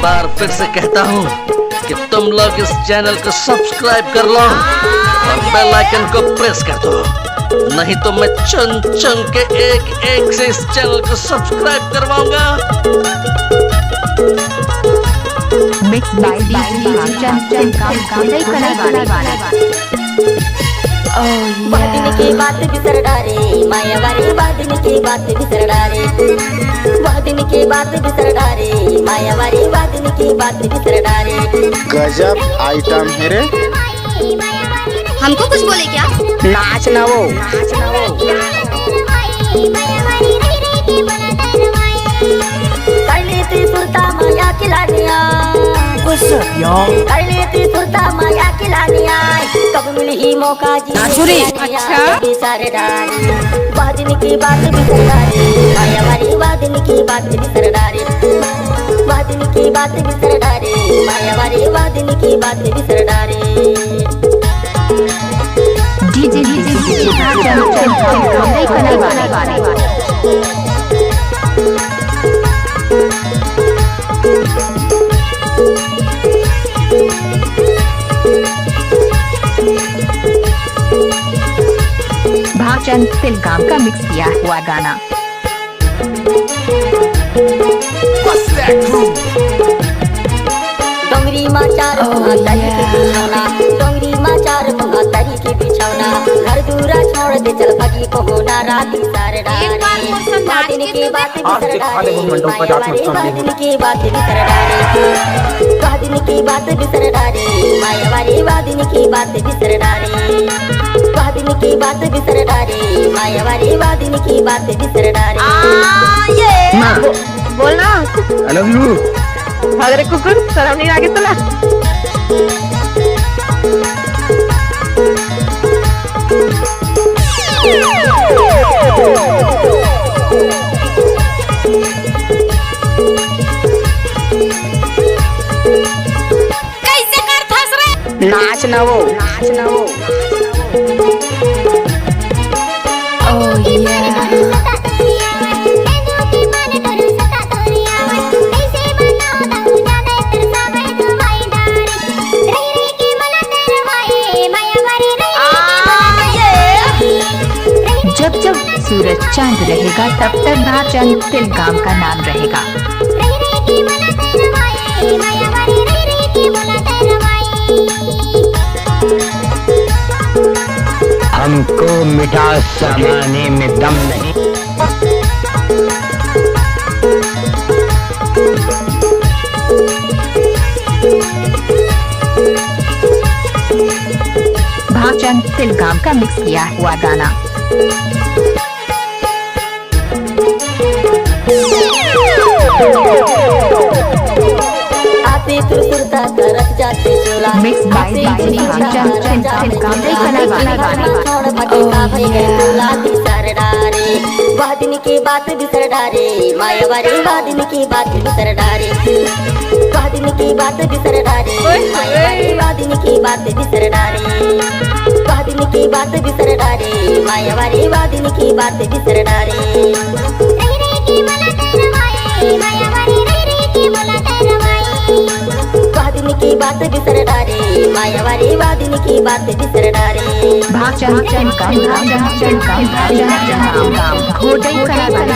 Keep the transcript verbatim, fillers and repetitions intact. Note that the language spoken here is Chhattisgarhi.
और फिर से कहता हूँ कि तुम लोग इस चैनल को सब्सक्राइब कर लो और बेल आइकन को प्रेस कर दो, नहीं तो मैं चुन चुन के एक एक से इस चैनल को सब्सक्राइब करवाऊंगा। Mix by DJ Bhagchand, Singham का कलाकार। Oh yeah। वह दिन की बात बिसर डारे, मायावारी वह दिन की बात बिसर डारे। वह दिन की बात बिसर डारे, मायावारी वह दिन की बात बिसर डारे। गजब आइटम है रे। हमको कुछ बोले क्या? नाच ना वो। कर लेती सुरता माया खिलानिया। What's up, y'all? कर लेती सुरता माया खिलानिया। कब मिली मौका जी नाचू रे। अच्छा। बिसर डारे। वह दिन की बात बिसर डारे। मायावारी वह दिन की बात बिसर डारे। वह दिन की बात बिसर डारे। मायावारी वह दिन की बात बिसर डारे। DJ, DJ, DJ, Bhagchand, Singham का कलाकार। भागचंद, सिंगाम का मिक्स किया हुआ गाना। डोंगरी मा चार Oh, पुंगा तरी के yeah। बिछौना, डोंगरी मा चार पुंगा तरी के बिछौना, घर दूरा छोड़ दे चल भगी पहुना राती सारे एक बार डारे। मोर संग नाच के तो देख। आज के खाली घूम मंडप पर जात मत समझे। दिन की बात बिसर डारे। वह दिन की बात बिसर डारे। मायावारी वह दिन की बात बिसर डारे। वह दिन की बात बिसर डारे। मायावारी वह दिन की बात बिसर डारे। आ, ये। माँ, बोल ना। I love you। भाग रे कुकुर, शर्म नहीं आगे तोला। कैसे करथस रे? नाच ना वो, नाच ना वो। Oh yeah। जब जब सूरज चांद रहेगा, तब तक भागचंद सिंगाम का नाम रहेगा। हमको मिटा सके। जमाने में दम नहीं। भागचंद सिंगाम का मिक्स किया हुआ गाना। आती तुरसुरता तरस जाते चोला। Mix by आती DJ तुरसुरता भागचंद, तरस जाते सिंगाम चोला। कलाकार। छोड़ भटका भई गए चोला दी सर डारे। वह दिन की बात बिसर डारे, मायावारी वह दिन की बात बिसर डारे। वह दिन की बात बिसर डारे, ओए होए। मायावारी वह दिन की बात बिसर डारे। वह दिन की बात बिसर डारे, मायावारी वह दिन की बात बिसर डारे। रही रही के मला तरवाए, मायावारी रही रही के मला तरवाए। वह दिन की बात बिसर डारे, मायावारी वह दिन की बात बिसर डारे। भागचंद सिंगाम, भागचंद सिंगाम, भागचंद सिंगाम, घोटई कलाकार।